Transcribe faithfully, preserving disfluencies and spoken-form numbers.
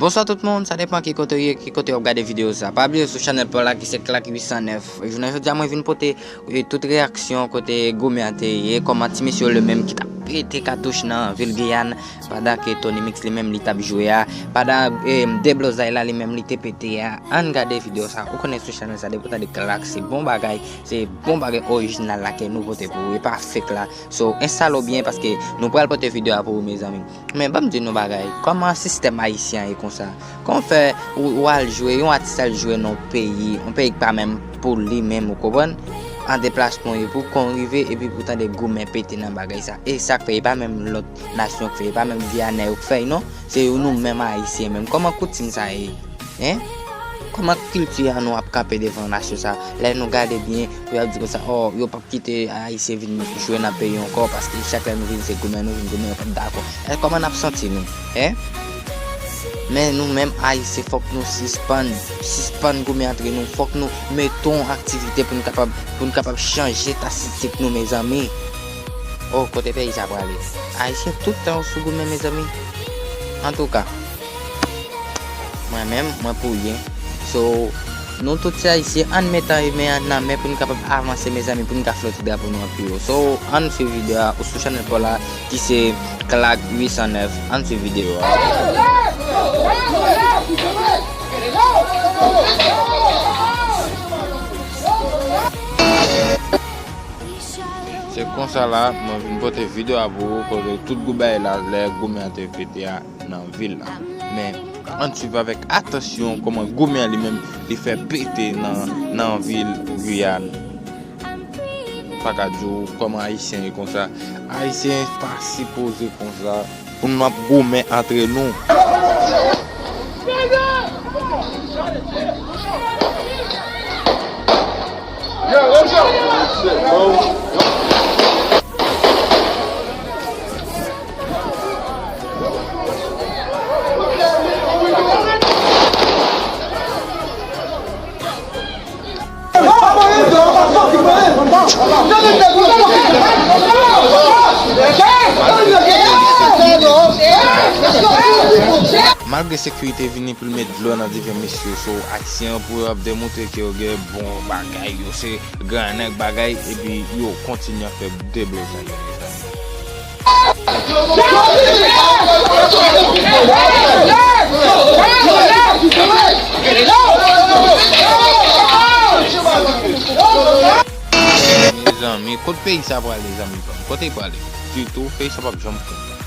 Bonswa tout moun, sa depan ki kote w ye, ki kote w ap gade videyo sa. Pa bliye sou chanèl pa w la ki se Clark uit san nèf. Jounen jodi a mwen vin pote e, tout reyaksyon kote goumen an te ye, kòman ti mesye yo li menm ki t ap pete katouch nan vil Giyàn, pandan ke Tony Mix li menm li t ap jwe a, pandan e, deblozay la li menm li te pete a. Ann gade videyo sa. Ou konnen sou chanèl sa, depi w tande Clark, se bon bagay, se bon bagay orijinal la ke nou pote pou ou, e pa fake la. So, enstale w byen paske nou pral pote videyo a pou ou, mezanmi. Men ban m di nou bagay, kòman sistèm ayisyen an ye konsa? Kòman fè ou, ou al jwe, yon atis al jwe nan yon peyi, yon peyi ki pa menm pou li menm, ou konprann? An deplasman w ye, pou kon rive, epi pou tande goumen pete nan bagay sa. E sa k fè, e pa menm lòt nasyon k fè, e pa menm Giyanè yo k fè, non. Se nou menm ayisyen menm. Kòman koutim sa ye? Hein? Kòman kilti an nou ap kanpe devan nasyon sa? Lè nou gade byen, pou y ap di konsa, oh, yo p ap kite ayisyen vin jwe nan peyi ankò, paske chak lè nou vin se goumen, nou vin goumen, yo p ap dakò. E kòman n ap santi nou? Hein? Men nou menm ayisyen, fòk nou sispann, sispann goumen antre nou, fòk nou mete yon aktivite pou n kapab, pou n kapab chanje statistik nou, mezanmi. Oh, kote peyi sa prale? Ayisyen tout tan yo sou goumen, mezanmi. Antouka, mwen menm, mwen pou yen. So, nou tout se ayisyen, ann met men an nan men pou n kapab avanse, mezanmi, pou n ka flote drapo nou an pi wo. So, ann swiv videyo a, ou sou chanèl pa w la, ki se Clark uit san nèf, ann swiv videyo a. Se konsa la, mwen vin pote videyo a pou ou, kote tout gou bagay la, lè goumen an te pete a nan vil la. Men, ann swiv avèk atansyon kòman goumen an li menm, li fè pete nan, nan vil Giyàn. Pa ka di w kòman ayisyen ye konsa. Ayisyen pa sipoze konsa. Pou nou ap goumen antre nou. Malgre sekirite vini pou l met dlo nan diven mesye yo, so ayisyen yo pou yo ap demontre ke yo gen bon bagay, yo se gran nèg bagay, epi yo kontinye ap fè deblozay yo, mezanmi. Mezanmi, kot peyi sa prale, zanmi pa m? Kote l prale? Ditou, peyi sa p ap janm kontan.